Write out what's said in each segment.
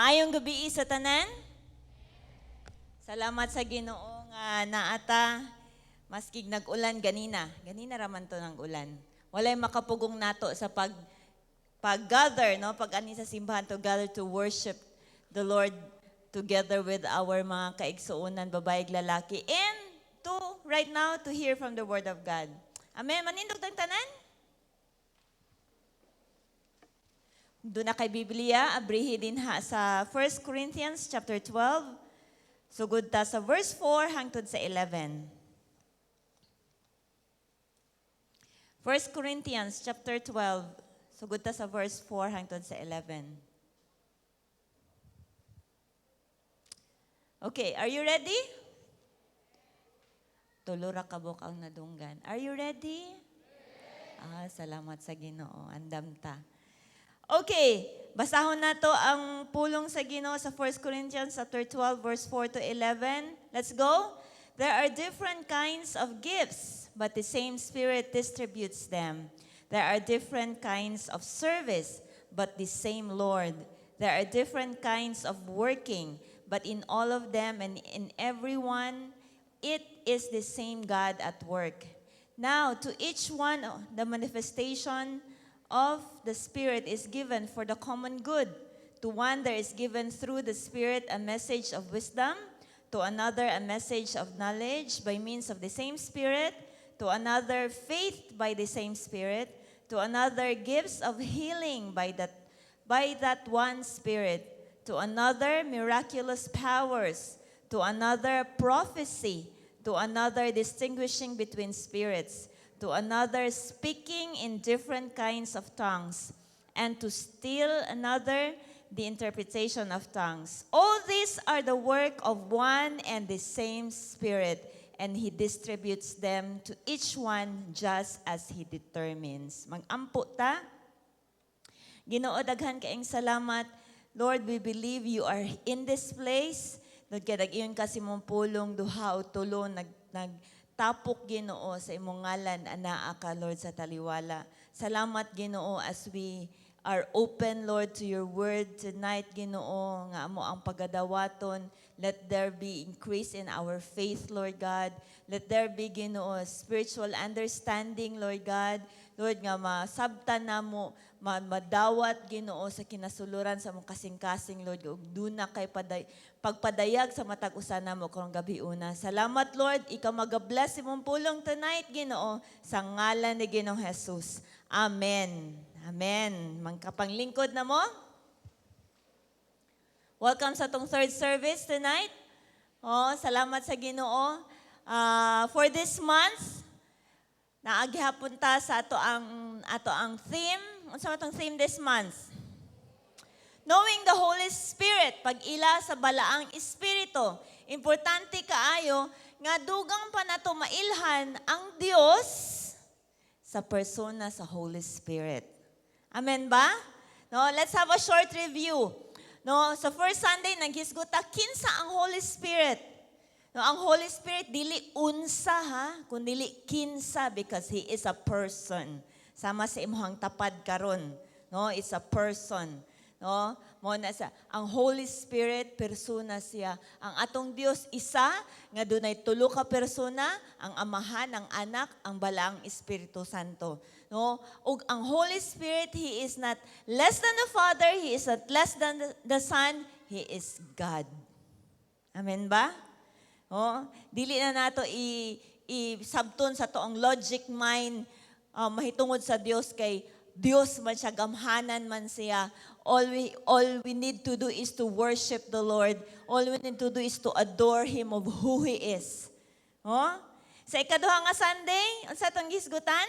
Maayong gabii sa tanan. Salamat sa Ginoo nga naa ta maskig nag-ulan ganina. Ganina raman to ng ulan. Walay makapugong nato sa pag-gather, no, pag ani sa simbahan, to gather to worship the Lord together with our mga kaigsuonan, babae ug lalaki, and to right now to hear from the word of God. Amen. Manindog tang tanan. Duna kay Biblia, abrihi dinha sa 1 Corinthians chapter 12. Sugod ta sa verse 4 hangtod sa 11. 1 Corinthians chapter 12, sugod ta sa verse 4 hangtod sa 11. Okay, are you ready? Tulo ra kabuk ang nadunggan. Are you ready? Ah, salamat sa Ginoo. Andam ta. Okay, basahon nato ang pulong sa Ginoo sa 1 Corinthians chapter 12 verse 4 to 11. Let's go. There are different kinds of gifts, but the same Spirit distributes them. There are different kinds of service, but the same Lord. There are different kinds of working, but in all of them and in everyone, it is the same God at work. Now, to each one, the manifestation of the Spirit is given for the common good. To one, there is given through the Spirit a message of wisdom, to another, a message of knowledge by means of the same Spirit, to another, faith by the same Spirit, to another, gifts of healing by that one Spirit, to another, miraculous powers, to another, prophecy, to another, distinguishing between spirits, to another, speaking in different kinds of tongues, and to still another, the interpretation of tongues. All these are the work of one and the same Spirit, and He distributes them to each one just as He determines. Mag-ampo ta. Ginoo, daghan kaayong salamat. Lord, we believe you are in this place. Lord, kay nag-ingon ka sa imong pulong, duha o tulo, nagtapok, Ginoo, sa imong ngalan, anaa ka, Lord, sa taliwala. Salamat, Ginoo, as we are open, Lord, to your word tonight, Ginoo, nga amo ang pagadawaton. Let there be increase in our faith, Lord God. Let there be, Ginoo, spiritual understanding, Lord God. Lord, nga masabtan namo, madawat, Ginoo, sa kinasuluran sa among kasing-kasing, Lord, ug duna kay pagpadayag sa matag usa namo karong gabiuna. Salamat, Lord, ikaw maga-bless imong pulong tonight, Ginoo, sa ngalan ni Ginoong Jesus. Amen. Amen. Mangkapanglingkod na mo. Welcome sa atong third service tonight. Oh, salamat sa Ginoo. For this month, naa gihapon ta sa ato ang theme. Unsa man atong theme this month? Knowing the Holy Spirit, pag-ila sa Balaang Espiritu. Importante kaayo nga dugang pa nato mailhan ang Dios sa persona sa Holy Spirit. Amen ba? No, let's have a short review. No, sa first Sunday naghisgot ta kinsa ang Holy Spirit. No, ang Holy Spirit dili unsa ha, kun dili kinsa, because he is a person. Sama sa imong tapad karon, no, it's a person. No, mo na sa ang Holy Spirit, persona siya. Ang atong Dios isa nga dunay tulo ka persona, ang Amahan, ang Anak, ang Balaang Espiritu Santo. No? Ug ang Holy Spirit, he is not less than the Father, he is not less than the Son, he is God. Amen ba? Oh, dili na nato i sabton sa atoang logic mind mahitungod sa Dios kay Dios man siya, gamhanan man siya. All we need to do is to worship the Lord. All we need to do is to adore Him of who He is. Oh? Sa ikaduha nga Sunday, unsa atong gisgutan?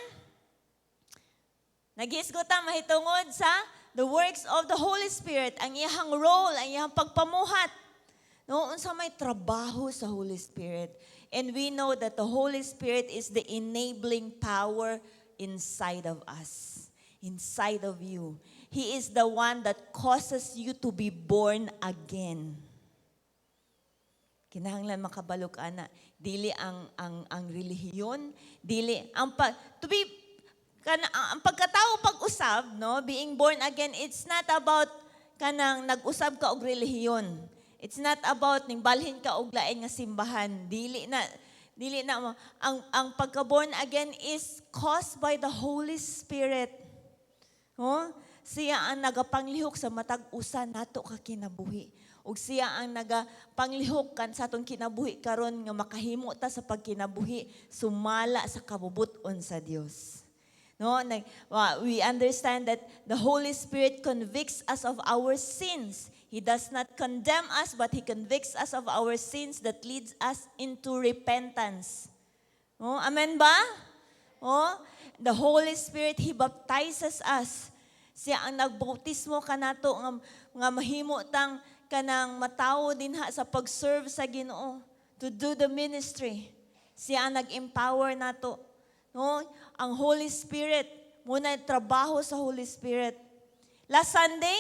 Naghisgutan mahitungod sa the works of the Holy Spirit, ang iyang role, ang iyang pagpamuhat. No, unsa may trabaho sa Holy Spirit. And we know that the Holy Spirit is the enabling power inside of us, inside of you. He is the one that causes you to be born again. Kinahanglan makabalo ka ana, dili ang relihiyon, dili ang pag to be kana ang pagkatao pag-usab, no, being born again, it's not about kanang nag-usab ka og relihiyon. It's not about ning balhin ka og lain nga simbahan. Dili na ang pagka-born again is caused by the Holy Spirit. Oh, siya ang nagapanglihok sa matag usa nato ka kinabuhi. Ug siya ang nagapanglihok kan sa atong kinabuhi karon nga makahimo ta sa pagkinabuhi sumala sa kabubut-on sa Dios. No, we understand that the Holy Spirit convicts us of our sins. He does not condemn us, but He convicts us of our sins that leads us into repentance. Oh, amen ba? Oh, the Holy Spirit, He baptizes us. Siya ang nagbautismo kanato nga mahimo tang kanang matawo dinha sa pag-serve sa Ginoo, to do the ministry. Siya ang nag-empower nato. No? Ang Holy Spirit, mao na trabaho sa Holy Spirit. Last Sunday,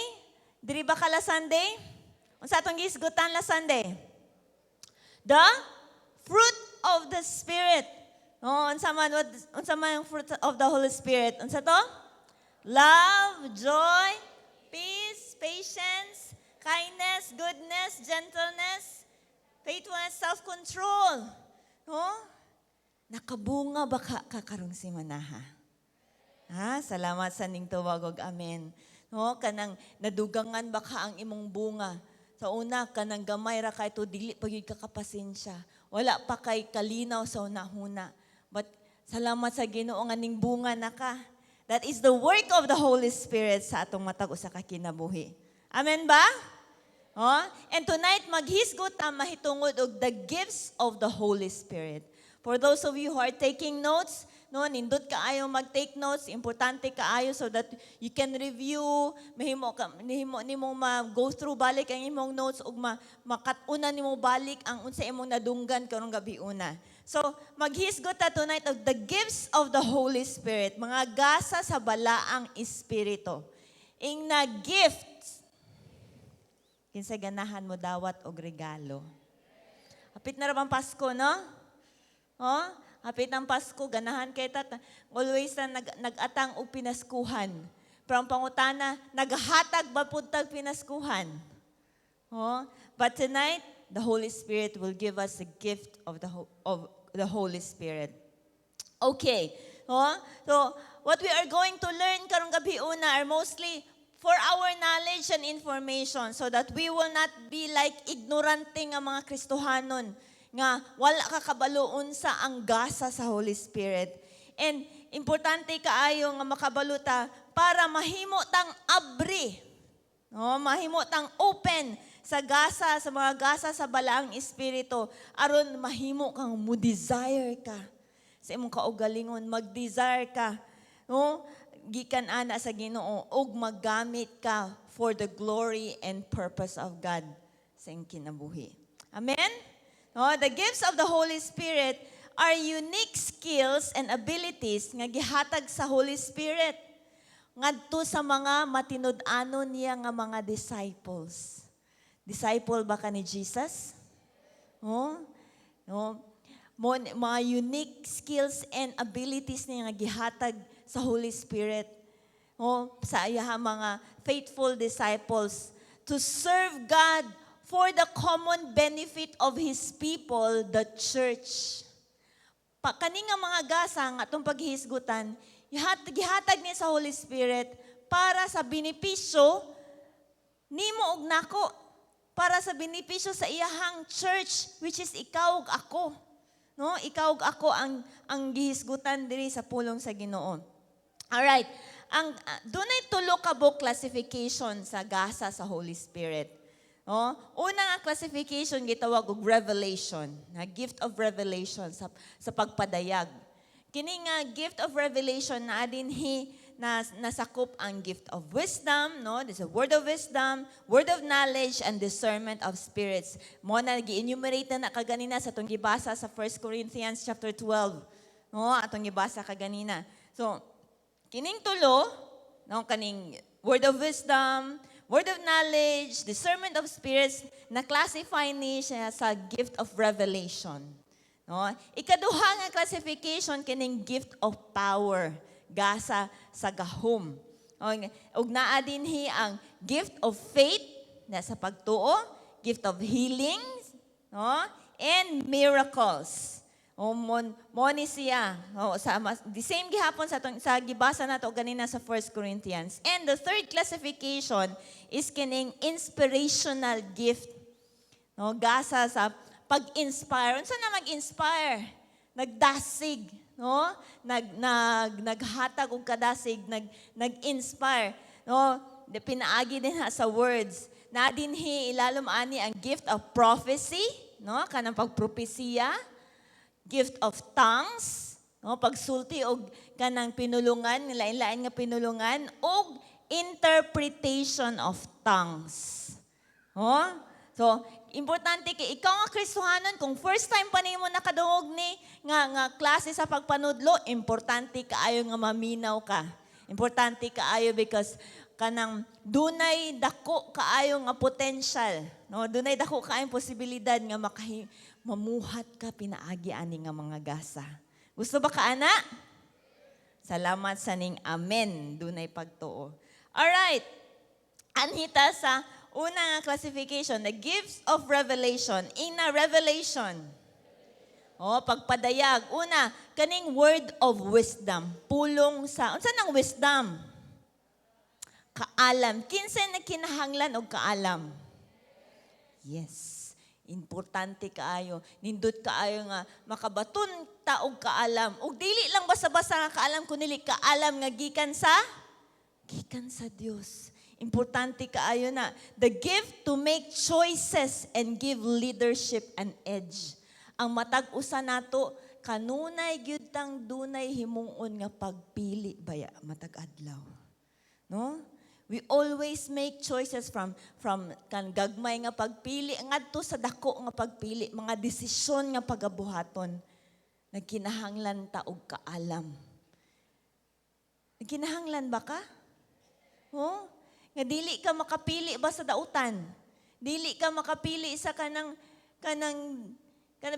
diri ba ka last Sunday? Unsa atong gihisgutan last Sunday? The fruit of the Spirit. No, unsa man ang fruit of the Holy Spirit? Unsa to? Love, joy, peace, patience, kindness, goodness, gentleness, faithfulness, self-control. No? Nakabunga ba ka karong simanaha? Ha? Salamat sa ning tubag og amen. No, kanang nadugangan ba ka ang imong bunga? Sa una, kanang gamay ra kay to, dili pa gyud ka kapasensya. Wala pa kay kalinaw sa una-huna. But salamat sa Ginoo nga ning bunga na ka. That is the work of the Holy Spirit sa atong matag usa ka kinabuhi. Amen ba? Oh? And tonight, maghisgot ta mahitungod og the gifts of the Holy Spirit. For those of you who are taking notes, no, nindot kaayo mag-take notes, importante kaayo so that you can review, mahimo ka nihimo nimo ma-go through balik ang imong notes ug ma makat-unan nimo balik ang unsa imong nadunggan karong gabi una. So, maghisgot ta tonight of the gifts of the Holy Spirit, mga gasa sa balaang espiritu. Ing na gifts, kinsa ganahan mo dawat og regalo? Hapit na ra bang Pasko, no? Oh, hapit ang Pasko, ganahan kay ta always na nag-atang og pinaskuhan. Pero ang pangutana, naghatag ba pud tag pinaskuhan? Oh, but tonight, the Holy Spirit will give us the gift of the Holy Spirit. Okay. Oh, so what we are going to learn karong gabi una are mostly for our knowledge and information so that we will not be like ignorante nga mga Kristohanon nga wala ka kabalo unsa ang gasa sa Holy Spirit. And importante kaayo nga makabalo ta para mahimo tang abri. No, mahimo tang open sa gasa, sa mga gasa sa balaang espiritu, aron mahimo kang mo desire ka sa imong kaugalingon, mag-desire ka, no, gikan ana sa Ginoo ug maggamit ka for the glory and purpose of God sa imong kinabuhi. Amen. No, the gifts of the Holy Spirit are unique skills and abilities nga gihatag sa Holy Spirit ngadto sa mga matinud-anon niya nga mga disciples. Disciple ba ka ni Jesus? Oh? No? Mo, mga unique skills and abilities niya nga gihatag sa Holy Spirit. Oh, sa iyaha mga faithful disciples to serve God for the common benefit of His people, the church. Pa, kani nga mga gasa nga atong paghihisgutan, gihatag niya sa Holy Spirit para sa benepisyo nimo ug nako, para sa benepisyo sa iyahang church, which is ikaw ug ako. No? Ikaw ug ako ang gihisgutan diri sa pulong sa Ginoo. Alright. Ang dunay tulo ka buok classification sa gasa sa Holy Spirit. No? Una nga classification, gitawag og revelation, na gift of revelation sa pagpadayag. Kini nga gift of revelation naa dinhi na nasakop ang gift of wisdom, no? There's a word of wisdom, word of knowledge, and discernment of spirits. Mao na gi-enumerate na kaganina sa atong gibasa sa 1 Corinthians chapter 12. No, atong gibasa kaganina. So, kining tulo, no, kaning word of wisdom, word of knowledge, discernment of spirits, na classify ni siya sa gift of revelation. No? Ikaduha nga classification, kining gift of power, gasa sa gahom. Og naa dinhi ang gift of faith na sa pagtuo, gift of healings, no? And miracles. O mon mo ni siya. O, the same gihapon sa atong, sa gibasa nato ganina sa 1 Corinthians. And the third classification is kining inspirational gift. No, gasa sa pag-inspire. Unsa na mag-inspire? Nagdasig, no? Nag nag naghatag og kadasig, nag-inspire, no? Pinaagi din ha sa words. Na dinhi ilalom ani ang gift of prophecy, no? Kanang pagpropesiya, gift of tongues, no? Pagsulti og kanang pinulungan, lain-lain nga pinulungan, og interpretation of tongues. Oh? So, importante kay ikaw nga Kristohanon, kung first time pa nimo nakadungog ni nga klase sa pagpanudlo, importante kaayo nga maminaw ka. Importante kaayo because kanang dunay dako kaayo nga potential, no? Dunay dako kaayong posibilidad nga mamuhat ka pinaagi ani nga mga gasa. Gusto ba ka ana? Salamat sa ning amen, dunay pagtuo. All right. Anhi ta sa una nga classification, the gifts of revelation. Ina revelation. Oh, pagpadayag. Una, kaning word of wisdom. Pulong sa, unsa nang wisdom? Kaalam. Kinsa na kinahanglan og kaalam? Yes. Importante kaayo. Nindot kaayo nga makabaton ta og kaalam. Og dili lang basta-basta nga kaalam, kundi kaalam nga gikan sa Dios. Importante kaayo na the gift to make choices and give leadership an edge. Ang matag usa nato kanunay gyud tang dunay himuon nga pagpili baya matag adlaw. No? We always make choices from kan gagmay nga pagpili ngadto sa dako nga pagpili, mga desisyon nga pagabuhaton. Nagkinahanglan ta og kaalam. Nagkinahanglan ba ka? Oh? Nga dili ka makapili ba sa dautan? Dili ka makapili sa kanang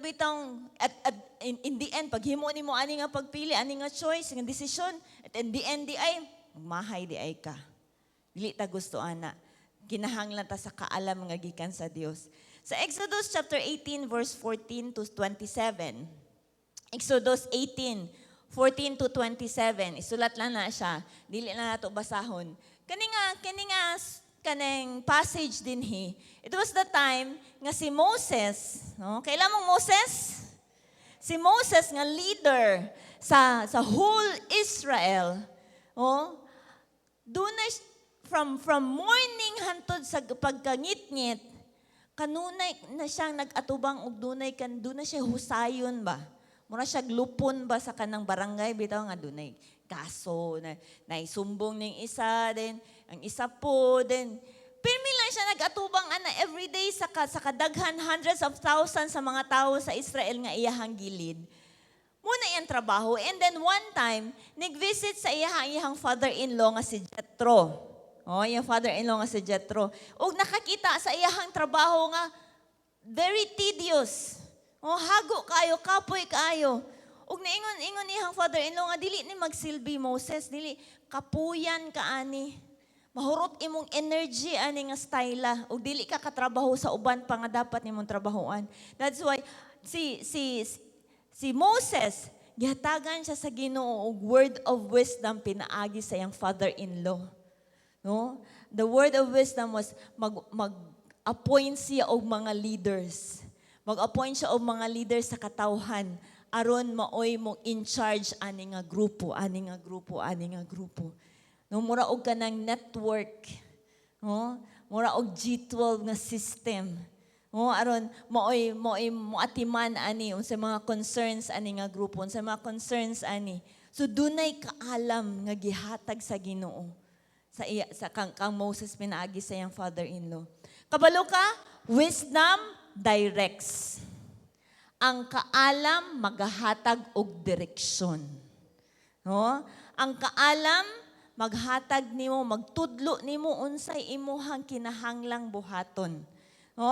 bitong at in the end, paghimo nimo ani nga pagpili, ani nga choice, nga desisyon, at in the end di ay mahay di ay ka. Dili ta gusto ana. Kinahanglan ta sa kaalam nga gikan sa Dios. Sa Exodus chapter 18 verse 14 to 27. Exodus 18 14 to 27. Isulat lang na siya. Dili na nato basahon. Kani nga kaneng passage dinhi. It was the time nga si Moses, no? Kailan mong Moses? Si Moses nga leader sa whole Israel, oh, dunay from morning hantod sa pagkangitngit, kanunay na siyang nag-atubang og dunay siya husayon ba. Mura siya lupon ba sa kanang barangay bitaw nga dunay kaso na naisumbong ning isa, then ang isa po, then pirmi lang siya nag-atubang ana everyday sa kadaghan, hundreds of thousands sa mga tao sa Israel nga iyahang gilid. Muna iyang trabaho. And then one time, nag-visit sa iyahang father-in-law nga si Jethro. Oh, iyang father-in-law nga si Jethro. Ug nakakita sa iyahang trabaho nga very tedious. Oh, hago kayo, kapoy kayo. Ug niingon ingon iyang father-in-law nga dili ni magsilbi, Moses, dili kapuyan ka ani. Mahurot imong energy ani nga styla ug dili ka katrabaho sa uban pa nga dapat nimong trabahoan. That's why si Moses, gihatagan siya sa Ginoo og word of wisdom pinaagi sa iyang father-in-law. No? The word of wisdom was mag-appoint siya og mga leaders. Mag-appoint siya og mga leaders sa katawhan aron maoy mo in charge ani nga grupo, ani nga grupo, ani nga grupo. No, mura og kanang network. No? Mura og G12 nga system. No, aron maoy moatiman ani unsa mga concerns ani nga grupo, unsa mga concerns ani. So dunay kaalam nga gihatag sa Ginoo sa iya, sa kang Moses pinaagi sa iyang father-in-law. Kabalo ka, wisdom directs. Ang kaalam magahatag og direksyon. No? Ang kaalam maghatag nimo, magtudlo nimo unsay imuhang kinahanglang buhaton. No?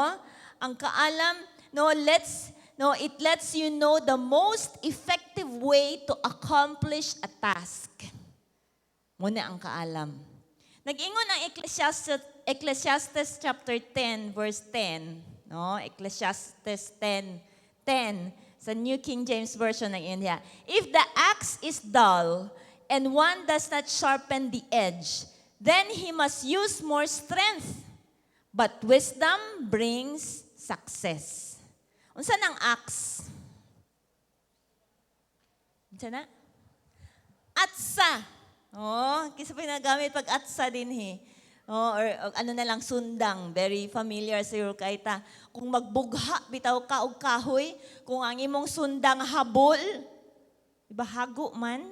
Ang kaalam, no, let's no, it lets you know the most effective way to accomplish a task. Muna ang kaalam. Nag-ingon ang Ecclesiastes chapter 10 verse 10, no? Ecclesiastes 10:10 sa New King James Version ng India. "If the axe is dull and one does not sharpen the edge, then he must use more strength. But wisdom brings success." Unsa nang axe? Unsa na? Atsa. Oh, kinsa pa nagamit pag atsa dinhi? Oh, or ano na lang, sundang, very familiar siguro kay ta. Kung magbugha bitaw ka og kahoy, kung ang imong sundang habol, iba hago man,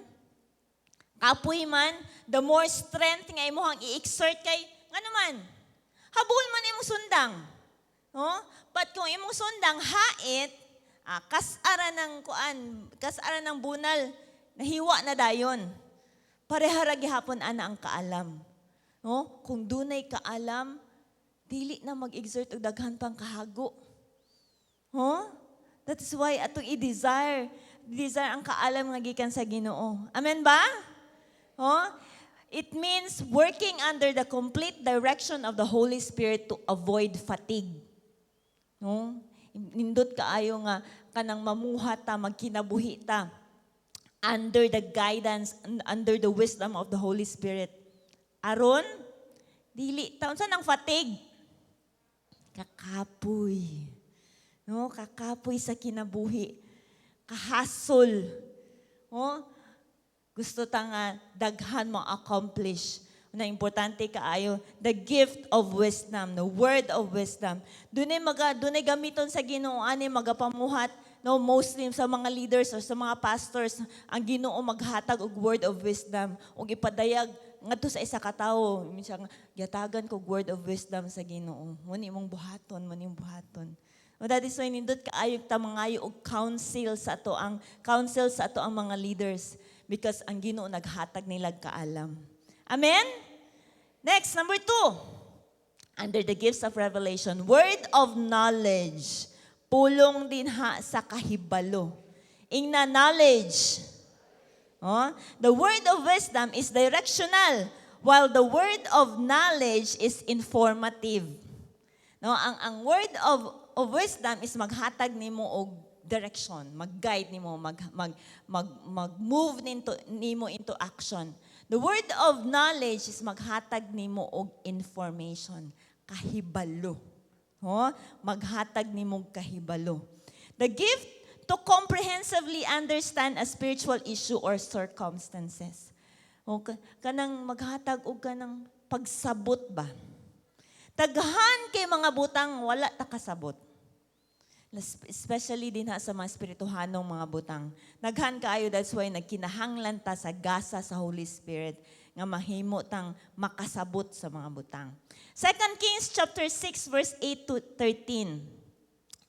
kapoy man, the more strength nga imong i-exert kay ngano man, habol man imong sundang. No? But kung imong sundang hait, kas-ara ng kuan, kas-ara ng bunal, nahiwa na dayon. Pareha ra gihapon ana ang kaalam. No? Kung dunay kaalam, dili na mag-exert og daghan pang kahago. Huh? That's why atong i-desire, desire ang kaalam nga gikan sa Ginoo. Amen ba? Huh? It means working under the complete direction of the Holy Spirit to avoid fatigue. No? Nindot kaayo nga kanang mamuhat ta, magkinabuhi ta under the guidance, under the wisdom of the Holy Spirit. Aron, dili ta unsa nang fatigue? Kakapoy. No, kakapoy sa kinabuhi. Kahasol. No? Gusto ta nga daghan mo accomplish. Na importante kaayo the gift of wisdom, the word of wisdom. Dunay gamiton sa Ginoo ani magapamuhat, no, mostly sa mga leaders or sa mga pastors ang Ginoo maghatag og word of wisdom ug ipadayag ngadto sa isa ka tawo. Minsan nga gihatagan ko word of wisdom sa Ginoo. Mo ni imong buhaton, mo ni imong buhaton. Well, that is why nindot kaayo ta mangayo og counsel sa ato ang mga leaders because ang Ginoo naghatag nila kaalam. Amen? Next, number 2. Under the gifts of revelation, word of knowledge. Pulong dinha sa kahibalo. Ingna, "Knowledge." Oh, the word of wisdom is directional, while the word of knowledge is informative. No, ang word of wisdom is maghatag nimo og direction, mag-guide nimo, mag mag mag mag-move nimo into action. The word of knowledge is maghatag nimo og information, kahibalo. No? Maghatag nimo og kahibalo. The gift to comprehensively understand a spiritual issue or circumstances. O kanang maghatag og kanang pagsabot ba? Daghan kay mga butang wala ta kasabot. Especially dinha sa mga espirituhanong mga butang. Daghan kaayo, that's why nagkinahanglan ta sa gasa sa Holy Spirit nga mahimo tang makasabot sa mga butang. 2 Kings chapter 6 verse 8 to 13.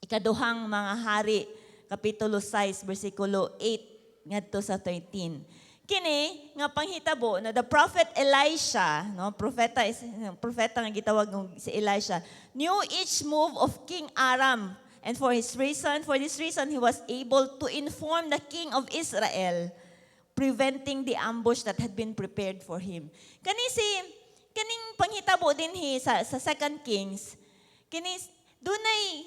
Ikaduhang Mga Hari kapitulo 6 bersikulo 8 ngadto sa 13. Kini nga panghitabo na the prophet Elisha, no, propeta is propeta nga gitawag ng si Elisha, knew each move of King Aram, and for this reason he was able to inform the king of Israel, preventing the ambush that had been prepared for him. Kani si kaning panghitabo dinhi sa Second Kings, kini dunay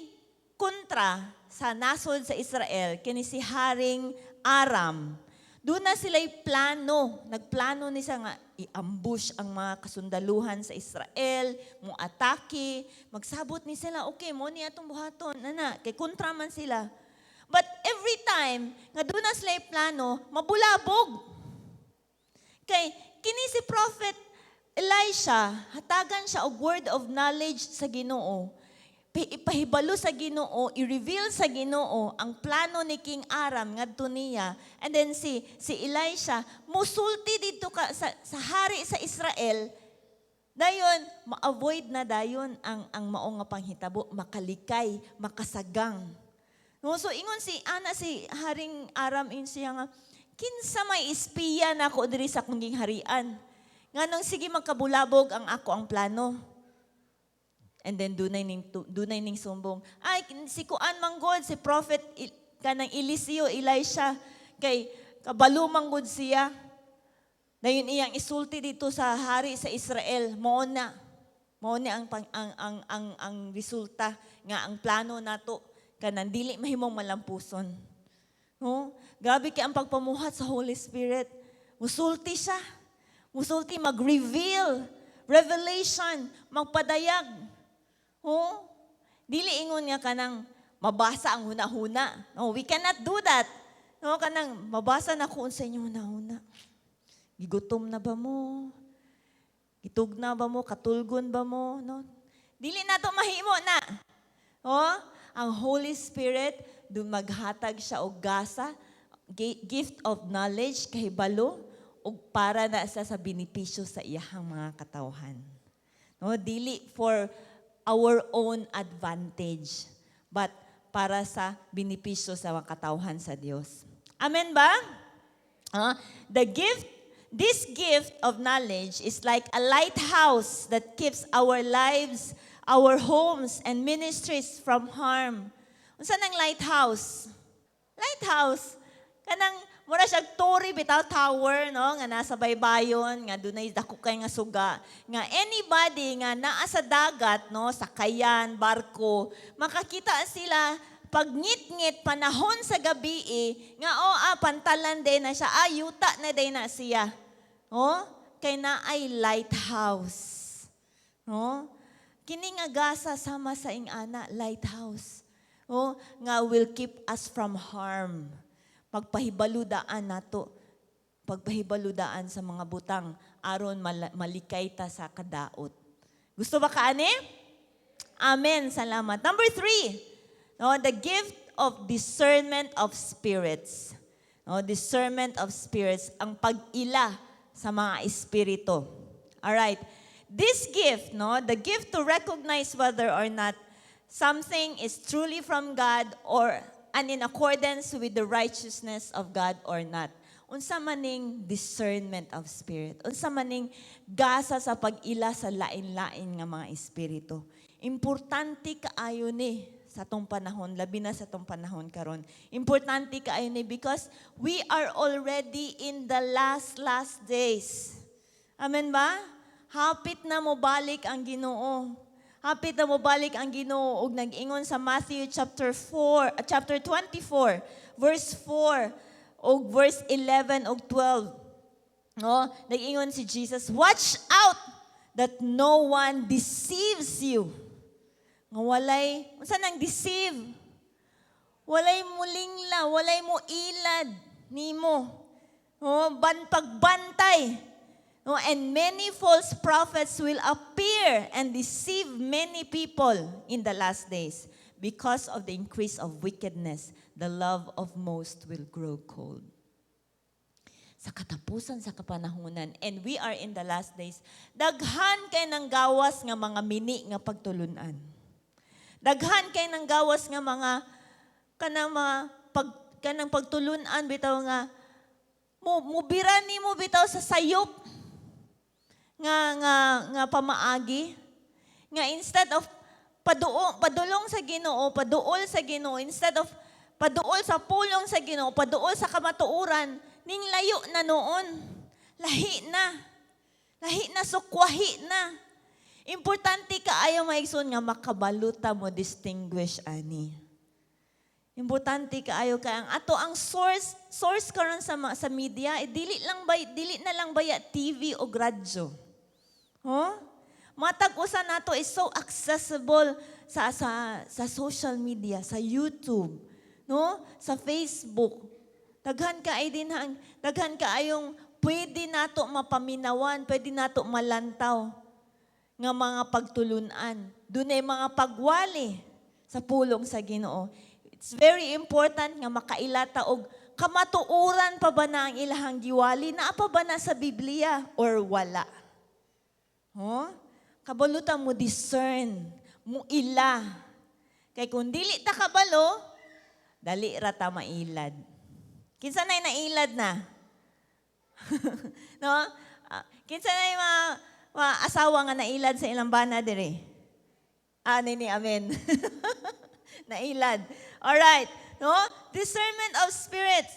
kontra sa nasod sa Israel, kini si Haring Aram. Duna sila'y plano. Nagplano ni siya nga i-ambush ang mga kasundaluhan sa Israel, mo atake, magsabot ni sila, okay, mo ni atong buhaton, nana, kay kontra man sila. But every time nga duna sila'y plano, mabulabog. Kay kini si Prophet Elisha, hatagan siya og word of knowledge sa Ginoo. Ipahibalo sa Ginoo, i-reveal sa Ginoo ang plano ni King Aram ngadto niya. And then si Elisha musulti didto ka sa hari sa Israel. Dayon, ma-avoid na dayon ang mao nga panghitabo, makalikay, makasagang. No, so ingon si ana si Haring Aram, ingon siya nga, "Kinsa may espiya nako diri sa akong gingharian? Nganong sige magkabulabog ang ako ang plano?" And then dunay ning sumbong. "Ay, si kuan manggod, si prophet kanang Eliseo, Elisha, kay kabalo manggod siya." Dayon iyang isulti dito sa hari sa Israel, mao na. Mao ni ang, pang, ang resulta nga ang plano nato kanang dili mahimong malampuson. No? Grabe kay ang pagpamuhat sa Holy Spirit. Musulti siya. Musulti, mag-reveal, revelation, magpadayag. Oh? Dili ingon nga kanang mabasa ang hunahuna. No, we cannot do that. No, kanang mabasa na ko unsa inyong hunahuna. Gigutom na ba mo? Gitugna ba mo? Katulgon ba mo? No? Dili na to mahimo na. Oh, ang Holy Spirit dun maghatag siya og gasa, gift of knowledge, kahibalo ug para na sa benepisyo sa iyahang mga katawhan. No, dili for our own advantage, but para sa benepisyo sa mga katawhan sa Dios. Amen ba? Ah, this gift of knowledge is like a lighthouse that keeps our lives, our homes, and ministries from harm. Unsa nang lighthouse? Lighthouse. Kanang mura siya tore bitaw, tower, no, nga nasa baybayon nga dunay dako kay nga suga nga anybody nga naa sa dagat, no, sakayan, barko, makakita sila pag ngit-ngit panahon sa gabi eh, nga oh, ah, pantalan din na siya, ah, yuta na din na siya. Oh, kay naay lighthouse. No? Kini nga gasa sama sa ing-ana, lighthouse. Oh, nga will keep us from harm. Pagpahibaludaan nato, pagpahibaludaan sa mga butang aron malikay ta sa kadaot. Gusto ba ka ani? Amen. Salamat. Number 3, no, the gift of discernment of spirits. No, discernment of spirits, ang pag-ila sa mga espiritu. All right. This gift, no, the gift to recognize whether or not something is truly from God or and in accordance with the righteousness of God or not. Unsa maning discernment of spirit? Unsa maning gasa sa pag-ila sa lain-lain nga mga espiritu? Importante kaayo ni sa atong panahon, labi na sa atong panahon karon. Importante kaayo ni because we are already in the last last days. Amen ba? Hapit na mo balik ang Ginoo. Hapit na mo balik ang Ginoo ug nag-ingon sa Matthew chapter 4, chapter 24, verse 4 ug verse 11 ug 12. No? Nag-ingon si Jesus, "Watch out that no one deceives you." Nga walay, unsa nang deceive? Walay mulingla, walay mo ilad nimo. No, ban pagbantay. No, and many false prophets will appear and deceive many people in the last days. Because of the increase of wickedness, the love of most will grow cold. Sa katapusan sa kapanahunan, and we are in the last days, daghan kay nang gawas nga mga mini nga pagtulunan. Daghan kay nang gawas nga mga kanang mga pag kanang pagtulunan bitaw nga mo mubira nimo bitaw sa sayop nga pamaagi nga instead of paduo, padulong sa Ginoo, paduol sa Ginoo, instead of paduol sa pulong sa Ginoo, paduol sa kamatuoran, ning layo na nuon. Lahi na. Lahi na, sukwahi na. Importante kaayo, mga igsoon, nga makabalo ta mo distinguish ani. Importante kaayo kay ang ato ang source source karon sa media eh, dili na lang baya TV o radyo. Huh? Matag usa nato is so accessible sa social media, sa YouTube, no? Sa Facebook. Daghan kaayo din ang daghan kaayong pwede nato mapaminawan, pwede nato malantaw nga mga pagtulunan. Dunay mga pagwali sa pulong sa Ginoo. It's very important nga makaila ta og kamatuoran pa ba na ang ilahang giwali? Naa pa ba na sa Biblia or wala? Huh? Kabalo ta mo discern, mo ila. Kay kung dili ta kabalo, dali ra ta mailad. Kinsa na'y nailad na? No? Ah, kinsa na'y mga asawa nga nailad sa ilang bana dire? Ah, nini, amen. Nailad. Alright. No? Discernment of spirits.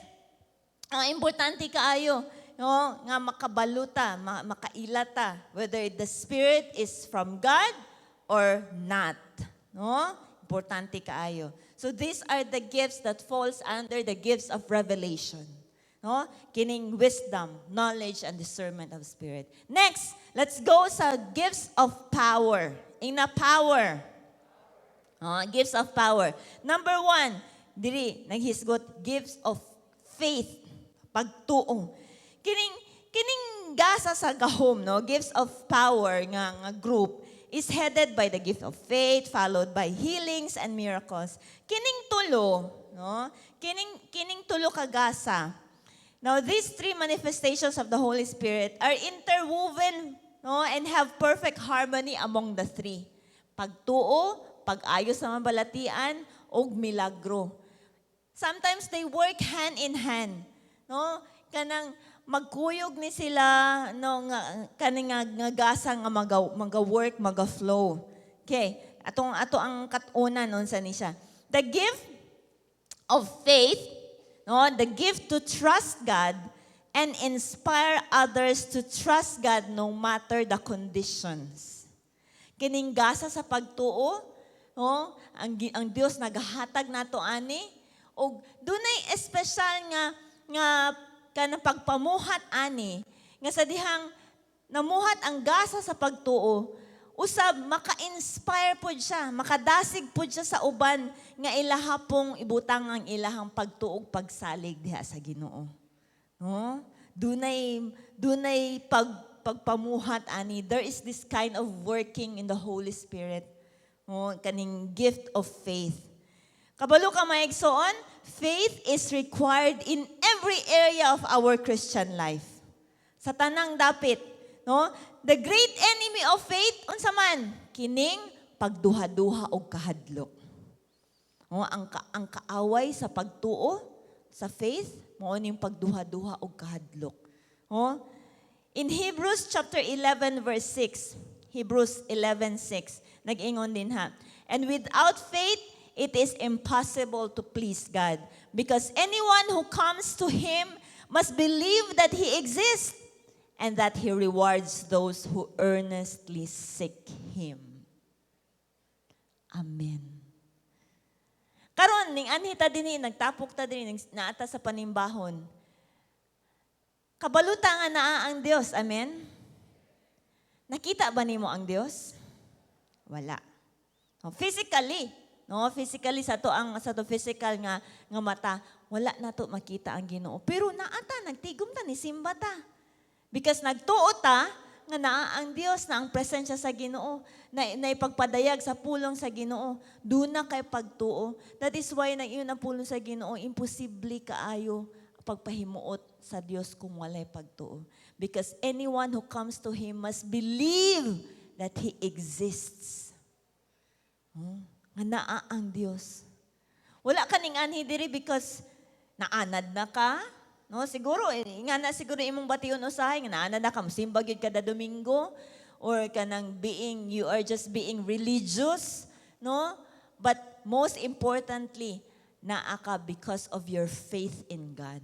Ang importante kaayo. no, nga makabalo ta, makaila ta whether the spirit is from God or not, no? Importante kaayo. So these are the gifts that falls under the gifts of revelation. No? Kining wisdom, knowledge, and discernment of spirit. Next, let's go sa gifts of power. Ingna power. Oh, gifts of power. Number one, diri, naghisgot, gifts of faith. Pagtuo. Kining gasa sa gahom, no? Gifts of power nga group is headed by the gift of faith, followed by healings and miracles. Kining tulo, no? Kining tulo ka gasa. Now, these three manifestations of the Holy Spirit are interwoven, no, and have perfect harmony among the three. Pagtuo, pag-ayo sa mga balatian, ug milagro. Sometimes they work hand in hand. No? Kanang magkuyog ni sila, no, nga kaning nga gasa nga maga work, maga flow. Okay, atong ato ang kat-unan unsa ni siya. The gift of faith, no, the gift to trust God and inspire others to trust God no matter the conditions. Kining gasa sa pagtuo, no, ang Dios nagahatag nato ani og dunay espesyal nga kanang pagpamuhat ani nga sa dihang namuhat ang gasa sa pagtuo, usab maka-inspire pod siya, makadasig pod siya sa uban nga ilaha pong ibutang ang ilahang pagtuo ug pagsalig diha sa Ginoo. No? Dunay pagpamuhat ani. There is this kind of working in the Holy Spirit. No? Kaning gift of faith. Kabalo ka, mga igsoon, faith is required in every area of our Christian life. Sa tanang dapit, no? The great enemy of faith, unsa man? Kining pagduha-duha og kahadlok. No, ang kaaway sa pagtuo, sa faith, mao ning pagduha-duha og kahadlok. No? In Hebrews chapter 11 verse 6, Hebrews 11:6, nag-ingon din ha. "And without faith, it is impossible to please God, because anyone who comes to Him must believe that He exists and that He rewards those who earnestly seek Him." Amen. Karon ning anhi ta dinhi, nagtapok ta dinhi, naa ta sa panimbahon. Kabalo ta nga naa ang Dios, amen? Nakita ba nimo ang Dios? Wala. Oh, physically, no? Physically sa to physical nga mata, wala nato makita ang Ginoo. Pero naa ta, nagtigom ta, nisimba ta. Because nagtuo ta nga naa ang Dios, na ang presensya sa Ginoo, na ipagpadayag sa pulong sa Ginoo. Duna kay pagtuo. That is why nag-ingon ang pulong sa Ginoo, imposible kaayo pagpahimuot sa Dios kung walay pagtuo. Because anyone who comes to Him must believe that He exists. Oh, nga naa ang Dios. Wala ka ning anhi diri because naanad na ka. No, siguro eh, nga na siguro imong bation usahay nga naanad na ka, mosimba gyud kada Domingo or kanang being you are just being religious, no? But most importantly, naa ka because of your faith in God.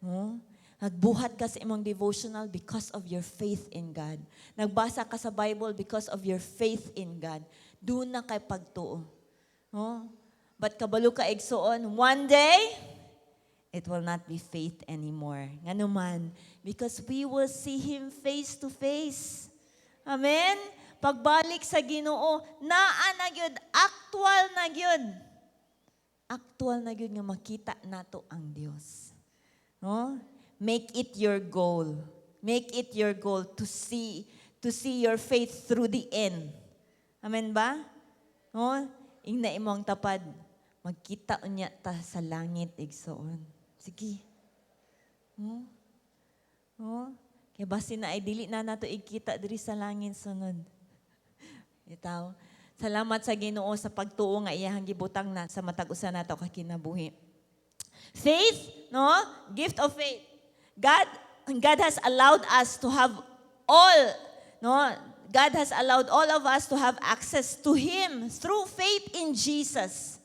No? Nagbuhat ka sa imong devotional because of your faith in God. Nagbasa ka sa Bible because of your faith in God. Duna kay pagtuo. No? But kabalo ka, igsoon, one day, it will not be faith anymore. Ngano man, because we will see Him face to face. Amen? Pagbalik sa Ginoo, naa na gyud, actual na gyud. Actual na gyud nga makita nato ang Dios. No? Make it your goal. Make it your goal to see your faith through the end. Amen ba? No? Ingna imong tapad. Magkita unya ta sa langit, igsoon. Sige. No? No? Kaya basin na ay dili na nato ikita diri sa langit sunod. Itaw. Salamat sa Ginoo sa pagtuo nga iyahang gibutang na sa matag usa nato ka kinabuhi. Faith, no? Gift of faith. God has allowed us to have all, no? God has allowed all of us to have access to Him through faith in Jesus.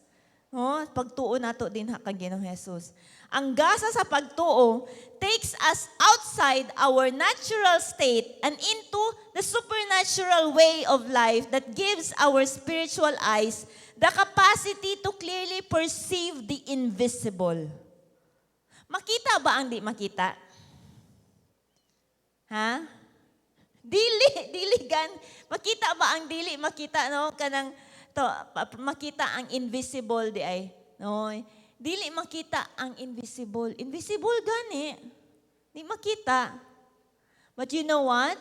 No? Pagtuo nato din ha kang Ginoong Jesus. Ang gasa sa pagtuo takes us outside our natural state and into the supernatural way of life that gives our spiritual eyes the capacity to clearly perceive the invisible. Makita ba ang di makita? Ha? Dili, dili gan. Makita ba ang dili makita, no? Kanang to makita ang invisible diay? No? Dili makita ang invisible. Invisible gani. Di makita. But you know what?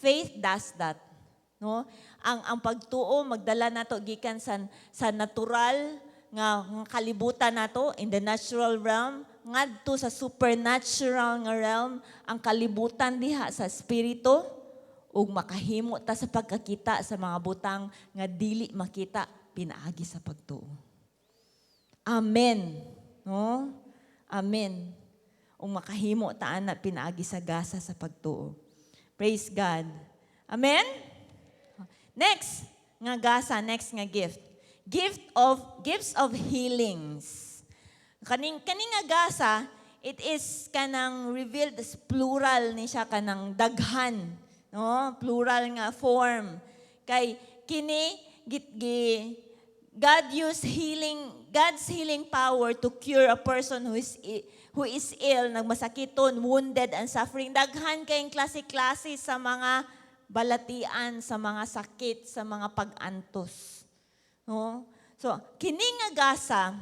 Faith does that. No? Ang pagtuo magdala nato gikan sa natural nga kalibutan nato in the natural realm ngadto sa supernatural nga realm, ang kalibutan diha sa espiritu, ug makahimo ta sa pagkakita sa mga butang nga dili makita pinaagi sa pagtuo. Amen. No? Amen. Ug makahimo ta ana pinaagi sa gasa sa pagtuo. Praise God. Amen. Next nga gasa, next nga gift. Gifts of healings. Kaning nga gasa, it is kanang revealed as plural ni siya, kanang daghan, no? Plural nga form. Kay kini git gi God used healing God's healing power to cure a person who is ill, nagmasakiton, wounded and suffering. Daghan kayong klase-klase sa mga balatian, sa mga sakit, sa mga pag-antos. No? So, kini nga gasa,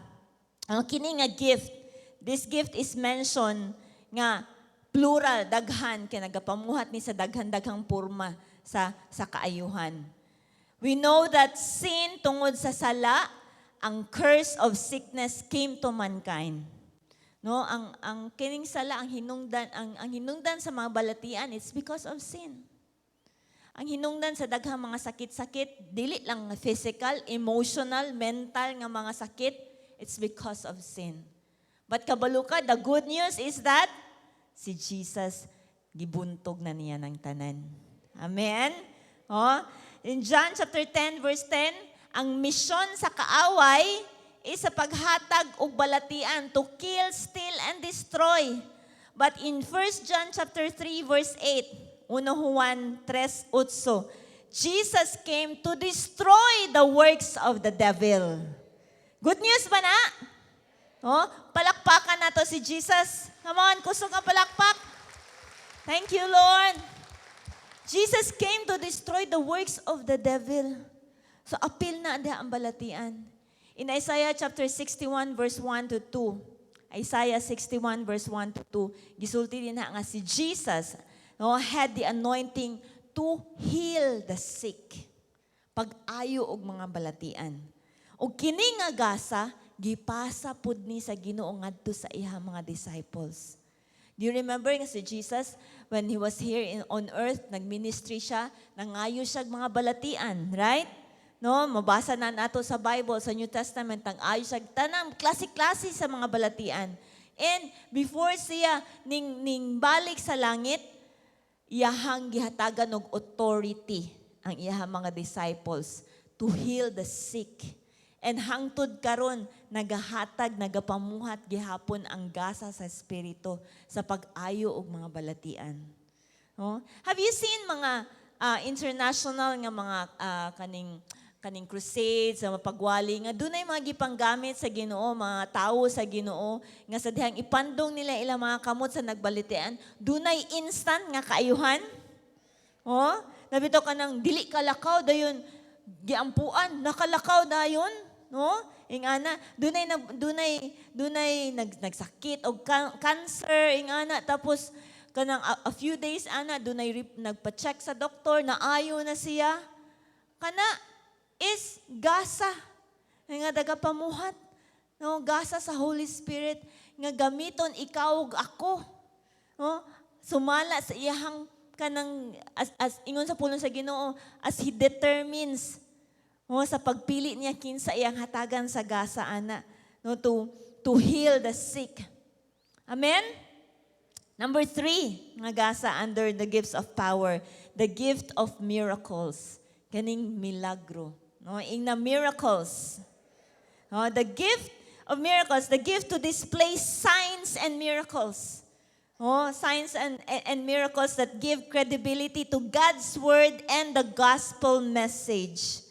ang kini nga gift, this gift is mentioned nga plural, daghan, kay nagapamuhat ni sa daghan-daghang porma sa kaayuhan. We know that sin, tungod sa sala, ang curse of sickness came to mankind. No, ang kining sala, ang hinungdan sa mga balatian, it's because of sin. Ang hinungdan sa daghang mga sakit-sakit, dili lang physical, emotional, mental nga mga sakit, it's because of sin. But kabalo ka, the good news is that si Jesus, gibuntog na niya ng tanan. Amen? Oh, in John chapter 10 verse 10, ang misyon sa kaaway is sa paghatag og balatian, to kill, steal, and destroy. But in 1 John chapter 3 verse 8, 1 Juan 3:8, Jesus came to destroy the works of the devil. Good news ba na? Oh, palakpakan nato si Jesus. Come on, kusog ang palakpak. Thank you, Lord. Jesus came to destroy the works of the devil. So apil na diha ang balatian. In Isaiah chapter 61 verse 1 to 2, Isaiah 61 verse 1 to 2, gisulti dinha nga si Jesus, no, had the anointing to heal the sick. Pag-ayo og mga balatian. Og kini nga gasa, gipasa pud ni sa Ginoo ngadto sa iyang mga disciples. Do you remember nga si Jesus, when he was here on earth, nagministry siya, nangayo siya og mga balatian, right? No, mabasa na nato sa Bible, sa New Testament, ang ayo siya tanang klase-klase sa mga balatian. And before siya ning balik sa langit, iyahang gihatagan og authority ang iyahang mga disciples to heal the sick. And hangtod karon nagahatag, nagapamuhat gihapon ang gasa sa espiritu sa pag-ayo og mga balatian. No? Have you seen mga international nga mga kaning crusades, sa mapagwali nga dunay mga gipanggamit sa Ginoo, mga tawo sa Ginoo nga sa dihang ipandong nila ilang mga kamot sa nagbalitian, dunay instant nga kaayuhan? Oh, nabito ka ng dili kalakaw dayon giampuan, nakalakaw dayon, no? Ingana, dunay nagsakit og cancer ingana, tapos kanang a few days ana dunay nagpa-check sa doktor, naayo na siya. Kana is gasa nga nagapamuhat. No, gasa sa Holy Spirit nga gamiton ikaw ug ako. No? Sumala sa iyahang kanang as ingon sa pulong sa Ginoo, as he determines, no, sa pagpili niya kinsa iyang hatagan sa gasa ana, no, to heal the sick. Amen. Number 3 nga gasa under the gifts of power, the gift of miracles. Kaning milagro. No, ingna miracles. No, the gift of miracles, the gift to display signs and miracles. Oh, signs and miracles that give credibility to God's word and the gospel message.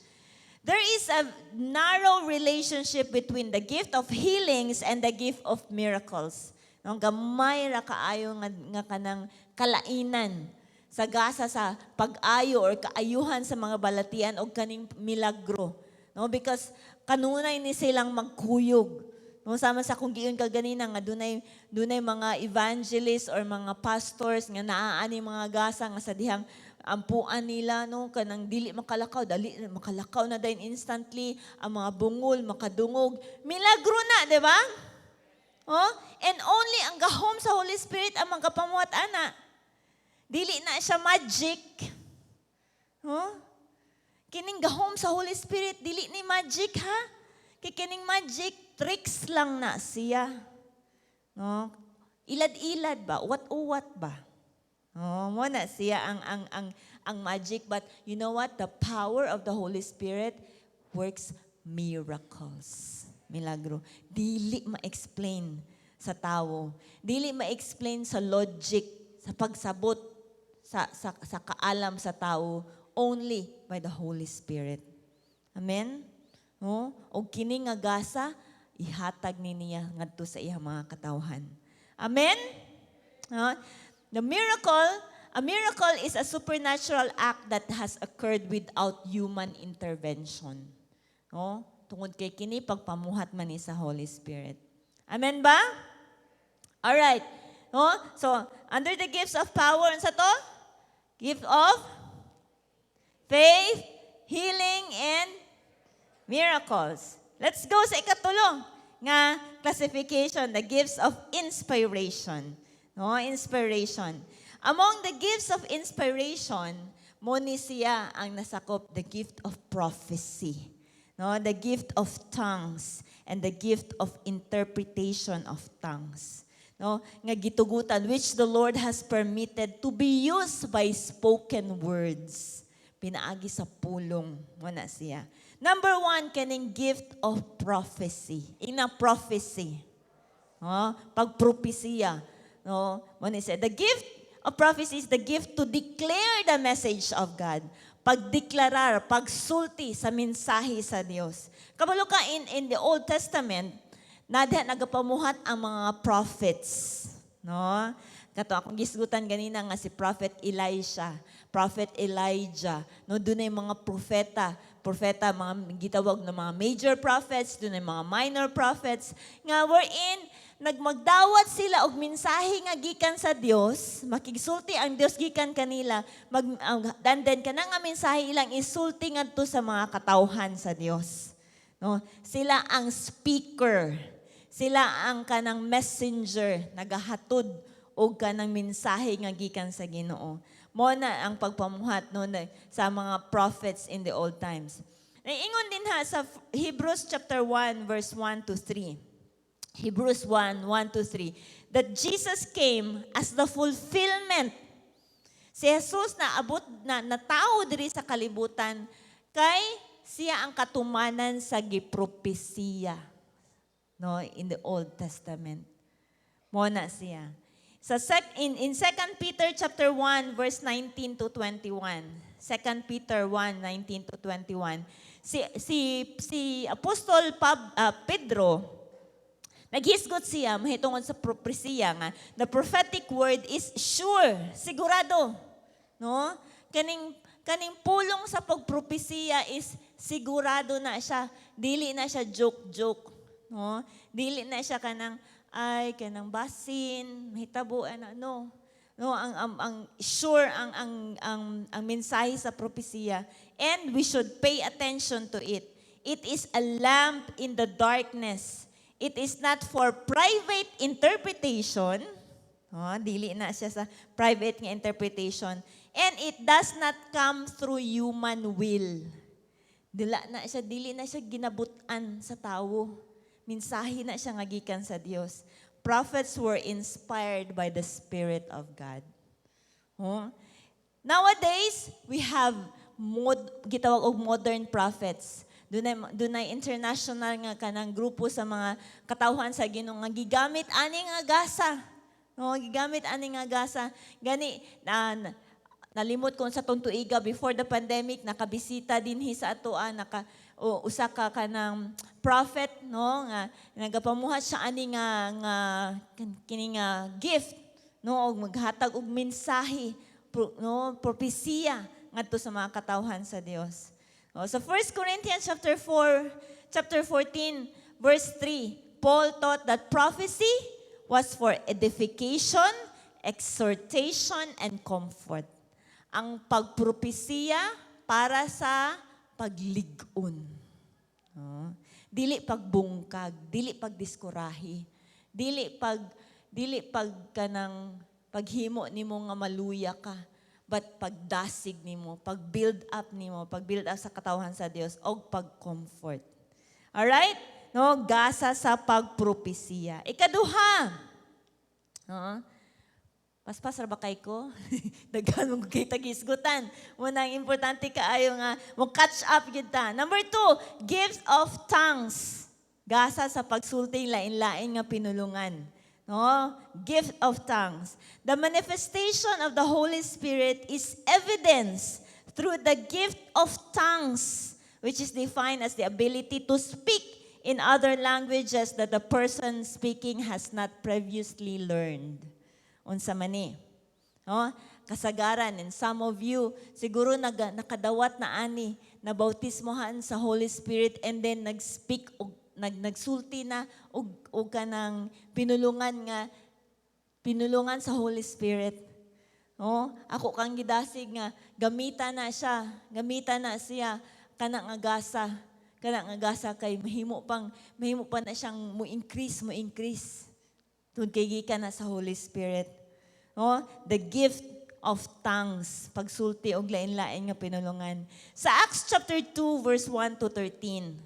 There is a narrow relationship between the gift of healings and the gift of miracles. No, gamay ra kaayo nga kanang kalainan sa gasa sa pag-ayo or kaayuhan sa mga balatian og kaning milagro. No, because kanunay ni silang magkuyog. No, sama sa akong giingon kaganina nga dunay mga evangelists or mga pastors nga naa ani mga gasa nga sa dihang ampuan nila, no, kanang dili makalakaw, dali makalakaw na dayon instantly, ang mga bungol makadungog, milagro na, di ba? Oh, and only ang gahom sa Holy Spirit ang magapamuhat ana. Dili na siya magic. Oh? Kining gahom sa Holy Spirit dili ni magic, ha. Kay kining magic, tricks lang na siya. No? Ilad-ilad ba? Uwat-uwat ba? Oh, mao na siya ang magic, but you know what? The power of the Holy Spirit works miracles. Milagro. Dili ma-explain sa tawo. Dili ma-explain sa logic, sa pagsabot sa kaalam sa tao, only by the Holy Spirit. Amen? No? Og kini nga gasa ihatag ni niya ngadto sa iyang mga katawhan. Amen? No? A miracle is a supernatural act that has occurred without human intervention. No? Tungod kay kini pagpamuhat man ni sa Holy Spirit. Amen ba? Alright. No? So, under the gifts of power, unsa to? Gift of faith, healing, and miracles. Let's go sa ikatulo nga classification, the gifts of inspiration. No, inspiration. Among the gifts of inspiration, mao ni siya ang nasakop the gift of prophecy. No, the gift of tongues and the gift of interpretation of tongues. No, nga gitugutan, which the Lord has permitted to be used by spoken words. Pinaagi sa pulong, mao na siya. Number one, kaning gift of prophecy. Ina prophecy. No? Pagpropesiya. No? Mao ni siya. The gift of prophecy is the gift to declare the message of God. Pagdeklarar, pagsulti sa mensahe sa Dios. Kabalo ka in the Old Testament, naa diha nagapamuhat ang mga prophets. No? Kato akong gisgutan ganina nga si Prophet Elisha, Prophet Elijah, no, dunay mga propeta, propeta, mga gitawag na mga major prophets, dunay mga minor prophets nga wherein nagmagdawat sila og mensahe nga gikan sa Dios, makigsulti ang Dios gikan kanila, and then kanang nga mensahe ilang isulti ngadto sa mga katawhan sa Dios. No, sila ang speaker. Sila ang kanang messenger, nagahatod og kanang mensahe nga gikan sa Ginoo. Mao na ang pagpamuhat, no, na, sa mga prophets in the old times. Ingon din ha sa Hebrews chapter 1 verse 1 to 3. Hebrews 1, 1 to 3, that Jesus came as the fulfillment. Si Jesus na abot na natawo diri sa kalibutan kay siya ang katumanan sa gipropesiya, no, in the Old Testament. Mao na siya. Sa sec, in 2 Peter chapter 1 verse 19 to 21. 2 Peter 1, 19 to 21. Si Apostol Pedro naghisgot siya mahitungod sa propesiya nga the prophetic word is sure, sigurado. No? Kaning pulong sa pagpropesiya is sigurado na siya, dili na siya joke joke, no? Dili na siya kanang ay kanang basin, mahitabo ana, no. No, ang sure ang mensahe sa propesiya, and we should pay attention to it. It is a lamp in the darkness. It is not for private interpretation. Oh, dili na siya sa private nga interpretation. And it does not come through human will. Dili na siya ginabutan sa tawo. Mensahe na siya nga gikan sa Dios. Prophets were inspired by the Spirit of God. Oh. Nowadays, we have gitawag og modern prophets. Dunay international nga kanang grupo sa mga katawhan sa Ginoo nga gigamit ani nga gasa. No, gigamit ani nga gasa. Gani na nalimot ko sa tong tuiga before the pandemic, nakabisita dinhi sa atoa naka o, usa ka kanang prophet, no, nga nagapamuhat siya ani nga kini nga gift, no, og maghatag og mensahe no, propesiya ngadto sa mga katawhan sa Dios. O, sa 1 Corinthians chapter 4, chapter 14 verse 3, Paul taught that prophecy was for edification, exhortation and comfort. Ang pagpropesiya para sa paglig-on. No? Dili pagbungkag, dili pagdiskurahi, dili pag kanang paghimo nimo nga maluya ka, but pagdasig nimo, pag-build up nimo, pag-build up sa katawhan sa Dios og pag-comfort. Alright? No, gasa sa pagpropesiya. Ikaduha. No? Paspas ra ba kay ko? Daghan mo kay tagisgutan. Muna ang importante kaayo nga mo catch up gyud ta. Number two, gifts of tongues. Gasa sa pagsulti lain-lain nga pinulungan. No? Gift of tongues. The manifestation of the Holy Spirit is evidence through the gift of tongues, which is defined as the ability to speak in other languages that the person speaking has not previously learned. Unsa man ni? No? Kasagaran, and some of you siguro nakadawat na ani na bautismohan sa Holy Spirit and then nag-speak og nagsulti na og kanang pinulungan nga pinulungan sa Holy Spirit. No? Ako kang gidasig nga gamita na siya, gamita na siya kana nga gasa, kana nga gasa kay mahimo pa na siyang mo increase. Tungod kay gikan na sa Holy Spirit. No? The gift of tongues, pagsulti og lain-lain nga pinulungan. Sa Acts chapter 2 verse 1 to 13.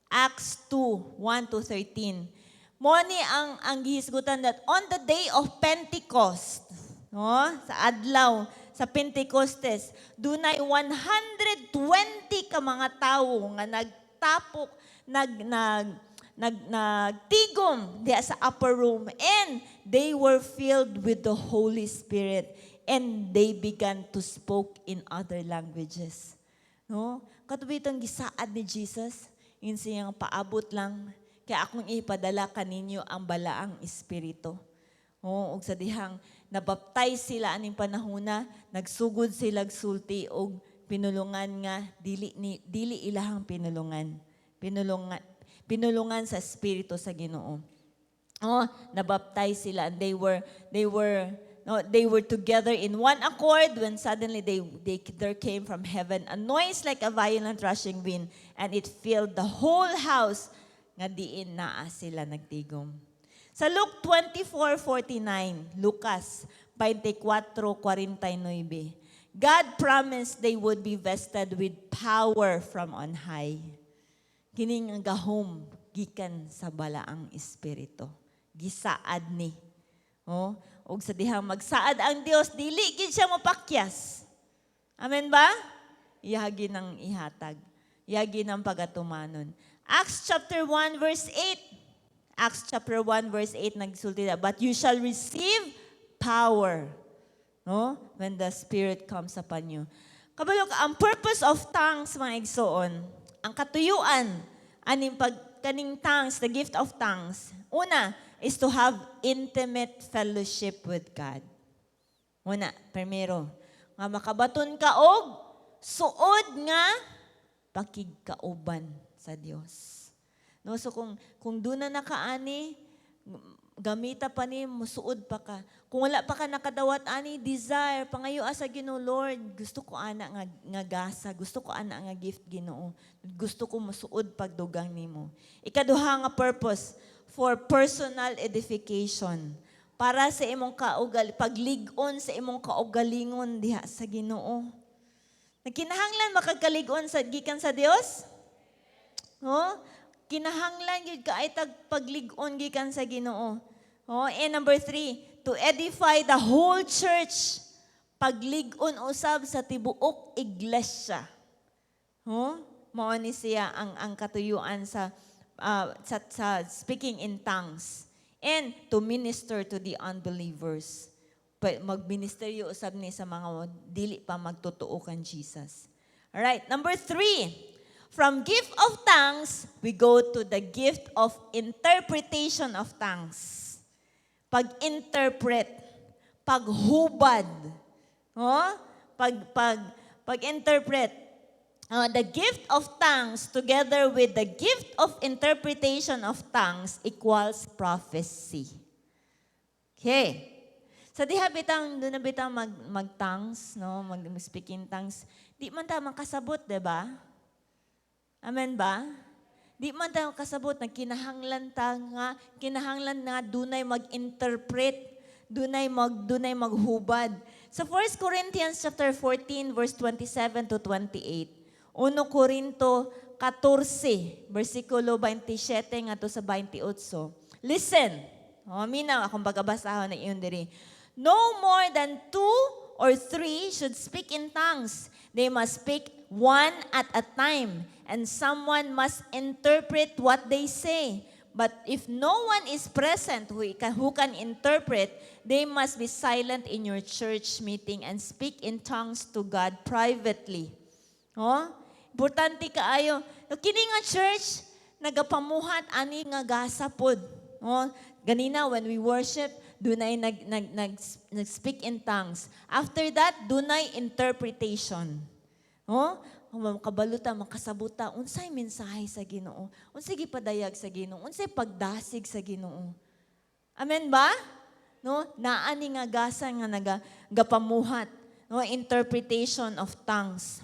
Acts 2, 1 to 13. Mo ni ang gihisgutan that on the day of Pentecost, no, sa adlaw sa Pentecostes, dunay 120 ka mga tawo nga nagtapok, nag nag nag nagtigom diha sa upper room, and they were filled with the Holy Spirit and they began to spoke in other languages. No? Kato bitong gisaad ni Jesus, yun siyang paabot lang, kaya akong ipadala kaninyo ang Balaang Espiritu. Oh, ug sa dihang nabaptize sila aning panahona, nagsugod sila sulti og pinulungan nga dili ilahang pinulungan. Pinulungan sa Espiritu sa Ginoo. Oh, nabaptize sila and they were no, they were together in one accord when suddenly they there came from heaven a noise like a violent rushing wind, and it filled the whole house nga diin naa sila nagtigom. Sa Luke 24:49, Lucas 24:49, God promised they would be vested with power from on high. Kining ang gahom gikan sa Balaang Espiritu. Gisaad ni. Oh, ug sa dihang magsaad ang Dios, dili gid siya mopakyas. Amen ba? Iyagi ng ihatag. Iyagi ng pagatumanon. Acts chapter 1 verse 8. Acts chapter 1 verse 8, nagsulti na, "But you shall receive power," no, when the Spirit comes upon you. Kabalo ka, ang purpose of tongues, mga igsoon, ang katuyuan aning pag kaning tongues, the gift of tongues. Una is to have intimate fellowship with God. Una, primero, nga makabaton ka og suod nga pakigkauban sa Dios. No, so kung doon na nakaani, gamita pa ni, musuod pa ka. Kung wala pa ka nakadawat ani, desire, pangayo sa Ginoo, "Lord, gusto ko ana nga gasa, gusto ko ana nga gift, Ginoo. Gusto ko musuod pagdugang nimo." Ikaduha nga purpose, for personal edification. Para sa imong paglig-on sa imong kaugalingon diha sa Ginoo. Nagkinahanglan makagkalig-on sa gikan sa Dios? No? Kinahanglan gyud kaay tag paglig-on gikan sa Ginoo. Oh, and number three, to edify the whole church. Paglig-on usab sa tibuok iglesia. Oh, mao ni siya ang katuyuan sa speaking in tongues. And to minister to the unbelievers. Magministeryo usab ni sa mga dili pa magtotoo kan Jesus. Alright, number three. From gift of tongues, we go to the gift of interpretation of tongues. Pag-interpret, paghubad. Oh? Pag-interpret. The gift of tongues together with the gift of interpretation of tongues equals prophecy. Okay. Sa diha bitang duna na bitang mag tongues, no, mag speak in tongues, di man ta makasabot, di ba? Amen ba? Di man ta makasabot, nagkinahanglan ta nga kinahanglan nga dunay mag-interpret, dunay maghubad. Sa 1 Corinthians chapter 14 verse 27 to 28. 1 Corinto 14 bersikulo 27 ngadto sa 28. Listen. Oh, minaw akong pagabasahon na iyon diri. "No more than two or three should speak in tongues. They must speak one at a time, and someone must interpret what they say. But if no one is present who can interpret, they must be silent in your church meeting and speak in tongues to God privately." Oh? Importante kaayo. No, kini nga church, nagapamuhat ani nga gasa pod. Oh? Ganina, when we worship, dunay nag speak in tongues. After that, dunay interpretation. Oh? Makabalo ta, makasabot ta, unsay mensahe sa Ginoo, unsay gipadayag sa Ginoo, unsay pagdasig sa Ginoo. Amen ba? No? Naa ni nga gasa nga gapamuhat, no? Interpretation of tongues.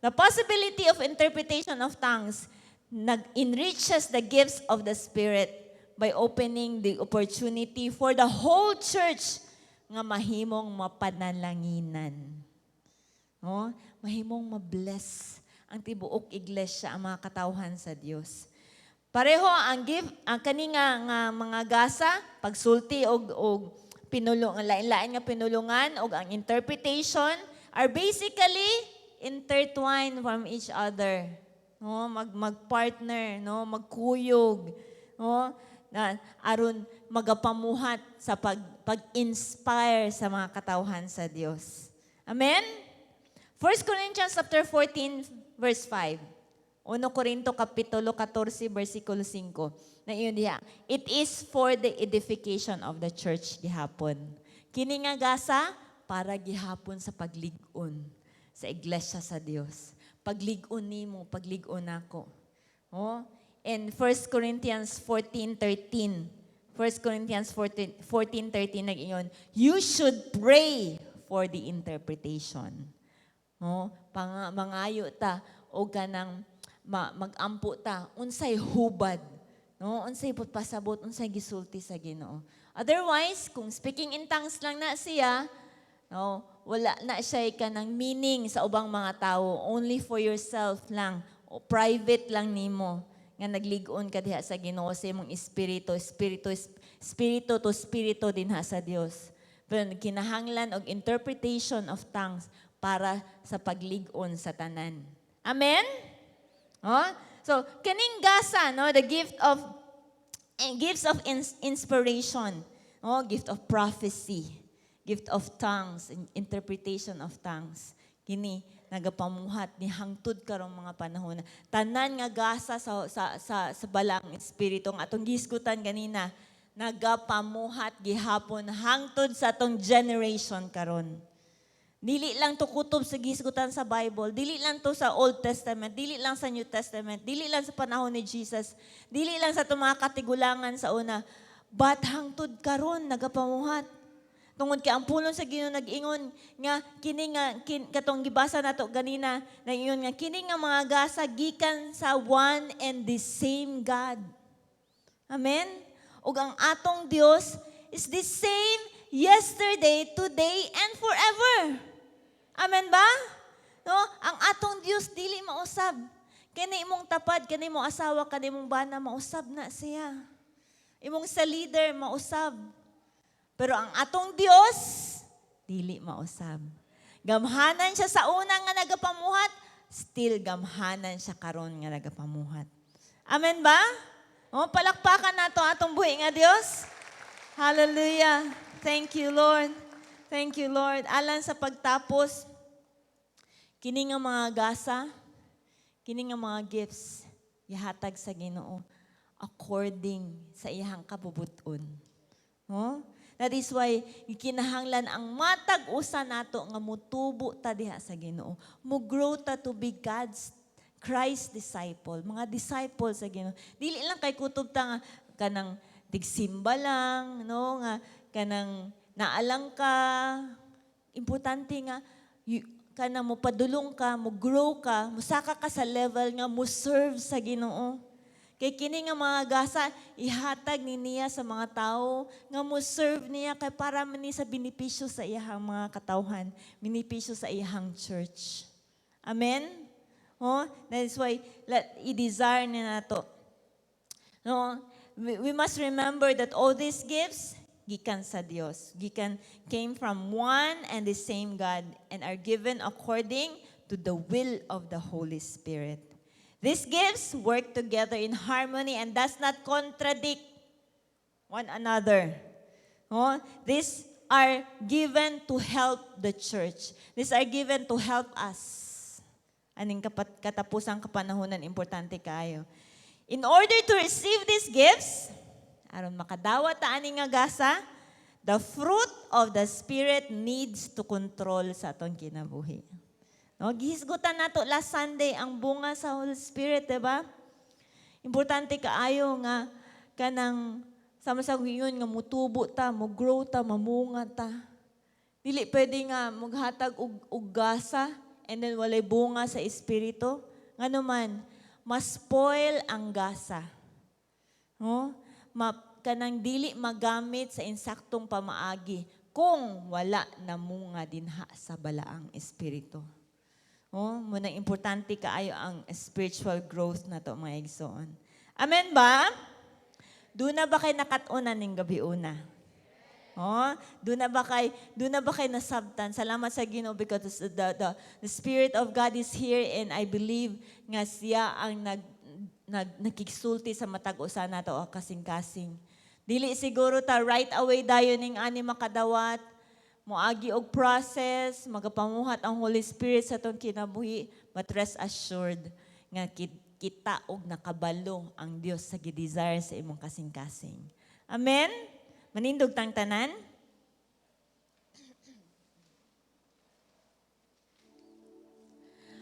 The possibility of interpretation of tongues nag enriches the gifts of the Spirit by opening the opportunity for the whole church nga mahimong mapanalanginan. No? Mahimong mabless ang tibuok iglesia, ang mga katawhan sa Dios. Pareho ang gift ang kani nga mga gasa, pagsulti og pinulong, lain-lain nga pinulungan ug ang interpretation are basically intertwined from each other. No, magpartner, no, magkuyog, no, na aron magapamuhat sa pag-inspire sa mga katawhan sa Dios. Amen? 1 Corinthians chapter 14 verse 5. 1 Corinto kapitulo 14 versikulo 5. Na iyon diha. It is for the edification of the church gihapon. Kini nga gasa para gihapon sa paglig-on sa iglesia sa Dios. Paglig-on nimo, paglig-on nako. Oh, in 1 Corinthians 14:13. 1 Corinthians 14, 14:13 nag-ingon, "You should pray for the interpretation." No? Mangayo ta o kanang magampo ta unsay hubad, no? Unsay pasabot, unsay gisulti sa Ginoo. Otherwise, kung speaking in tongues lang na siya, no, wala na siya kanang meaning sa ubang mga tao, only for yourself lang o private lang nimo nga naglig-on ka diha sa Ginoo sa imong espiritu, espiritu, espiritu to espiritu dinha sa Dios. Pero kinahanglan og interpretation of tongues para sa paglig-on sa tanan. Amen? Oh? So, kaning gasa, no, the gift of gifts of inspiration, oh, gift of prophecy, gift of tongues, interpretation of tongues. Kini nagapamuhat ni hangtod karong mga panahon. Tanan nga gasa sa Balaang Espiritu nga atong gisgutan ganina nagapamuhat gihapon hangtod sa atong generation karon. Dili lang to kutob sa gisgutan sa Bible, dili lang to sa Old Testament, dili lang sa New Testament, dili lang sa panahon ni Jesus, dili lang sa itong mga katigulangan sa una, but hangtod karon nagapamuhat. Tungod kay ang pulong sa Ginoo nag-ingon nga kini nga katong gibasa nato ganina, nag-ingon nga kini nga mga gasa gikan sa one and the same God. Amen? Ug ang atong Dios is the same yesterday, today, and forever. Amen ba? No? Ang atong Dios dili mausab. Kani imong tapad, kani imong asawa, kani imong bana, mausab na siya. Imong sa leader, mausab. Pero ang atong Dios dili mausab. Gamhanan siya sa una nga nagapamuhat, still gamhanan siya karon nga nagapamuhat. Amen ba? O, palakpakan nato atong buhi nga Dios. Hallelujah. Thank you, Lord. Thank you, Lord. Alang sa pagtapos, kini nga mga gasa, kini nga mga gifts, ihatag sa Ginoo according sa iyang kabubuton. No? That is why gikinahanglan ang matag usa nato nga mutubo ta diha sa Ginoo. Mo-grow ta to be God's Christ disciple, mga disciple sa Ginoo. Dili lang kay kutob ta nga kanang tigsimba lang, no, nga kanang naalang ka. Importante nga kanang mo padulong ka, mo grow ka, musaka ka sa level nga mo serve sa Ginoo. Kay kini nga mga gasa ihatag ni niya sa mga tao nga mo serve niya kay para man ni sa benepisyo sa iyahang mga katawhan, benepisyo sa iyahang church. Amen? Oh, that is why let i-desire ni nato. No, we must remember that all these gifts gikan sa Dios. Gikan came from one and the same God and are given according to the will of the Holy Spirit. These gifts work together in harmony and does not contradict one another. No? These are given to help the church. These are given to help us. Aning katapusang kapanahonan, importante kayo. In order to receive these gifts, aron makadawat ta ani nga gasa, the fruit of the Spirit needs to control sa atong kinabuhi. No, gihisgutan nato last Sunday ang bunga sa Holy Spirit, di ba? Importante kaayo nga kanang sama sa ingon nga mutubo ta, mo grow ta, mamunga ta. Dili pwede nga maghatag og gasa and then walay bunga sa espiritu. Ngano man, ma-spoil ang gasa. No? Kanang dili magamit sa insaktong pamaagi kung wala namunga dinha sa balaang espiritu. Oh, mao nang importante kaayo ang spiritual growth nato, mga igsoon. Amen ba? Duna ba kay nakat-unan ning gabiuna? Oh, duna ba kay nasabtan? Salamat sa Ginoo because the Spirit of God is here and I believe nga siya ang nag nag nakigsulti sa matag usa nato o kasing-kasing. Dili siguro ta right away dayon ning ani makadawat, moagi og process, magapamuhat ang Holy Spirit sa atong kinabuhi, but rest assured nga kita og nakabalo ang Dios sa gi-desire sa imong kasing-kasing. Amen? Manindog tang tanan.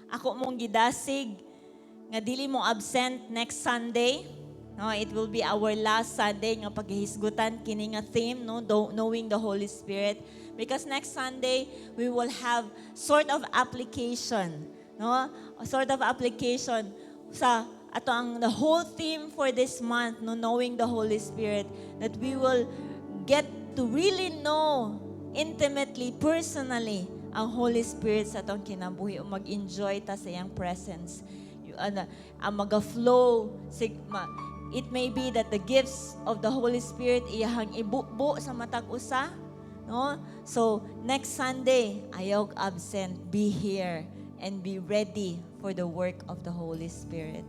Ako mong gidasig nga dili mo absent next Sunday. No, it will be our last Sunday nga paghihisgutan kini nga theme, no, knowing the Holy Spirit, because next Sunday we will have sort of application, no? A sort of application sa ato ang the whole theme for this month, no, knowing the Holy Spirit, that we will get to really know intimately, personally ang Holy Spirit sa atong kinabuhi o mag-enjoy ta sa iyang presence. Ano, ang maga-flow it may be that the gifts of the Holy Spirit iyahang ibubo sa matag usa, no? So next Sunday, ayaw absent, be here and be ready for the work of the Holy Spirit.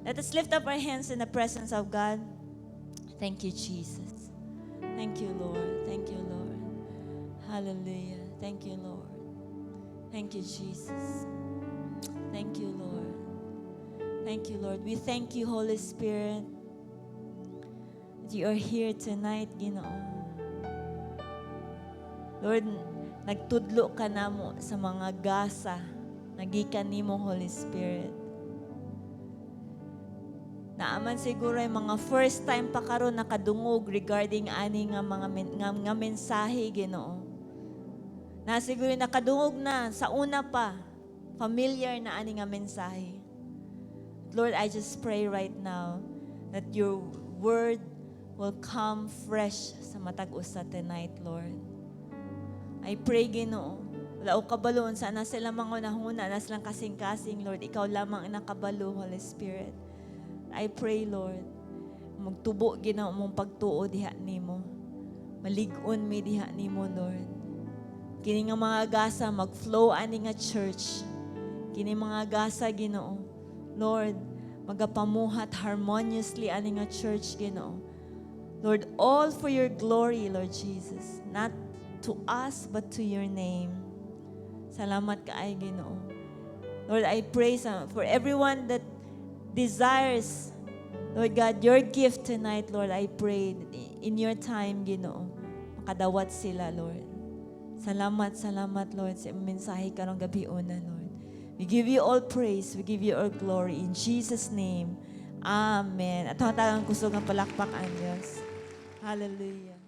Let us lift up our hands in the presence of God. Thank you, Jesus. Thank you, Lord. Thank you, Lord. Hallelujah. Thank you, Lord. Thank you, Jesus. Thank you, Lord. Thank you, Lord. We thank you, Holy Spirit, that you are here tonight, Ginoo. Lord, nagtudlo ka namo sa mga gasa nagikan nimo, Holy Spirit. Naaman siguro ay mga first time pa karon nakadungog regarding ani nga mga nga mensahe, Ginoo. Na siguro nakadungog na sa una pa, familiar na ani nga mensahe. Lord, I just pray right now that your word will come fresh sa matag usa tonight, Lord. I pray, Ginoo, wala ko kabalo unsa na sila mga hunahuna, na silang kasing-kasing, Lord. Ikaw lamang ang nakabalo, Holy Spirit. I pray, Lord, magtubo, Ginoo, mong pagtuo diha nimo. Malig-on mi diha nimo, Lord. Kini nga mga gasa mag-flow ani nga church. Kini mga gasa, Ginoo. Lord, magapamuhat harmoniously ani nga church, Ginoo. Lord, all for your glory, Lord Jesus. Not to us, but to your name. Salamat kaayo, Ginoo. Lord, I pray for everyone that desires, Lord God, your gift tonight, Lord, I pray that in your time, Ginoo, makadawat sila, Lord. Salamat, salamat, Lord, sa imong mensahe karong gabiuna, Lord. We give you all praise, we give you all glory. In Jesus' name, Amen. At hatagan kusog ang palakpak ang Diyos. Hallelujah.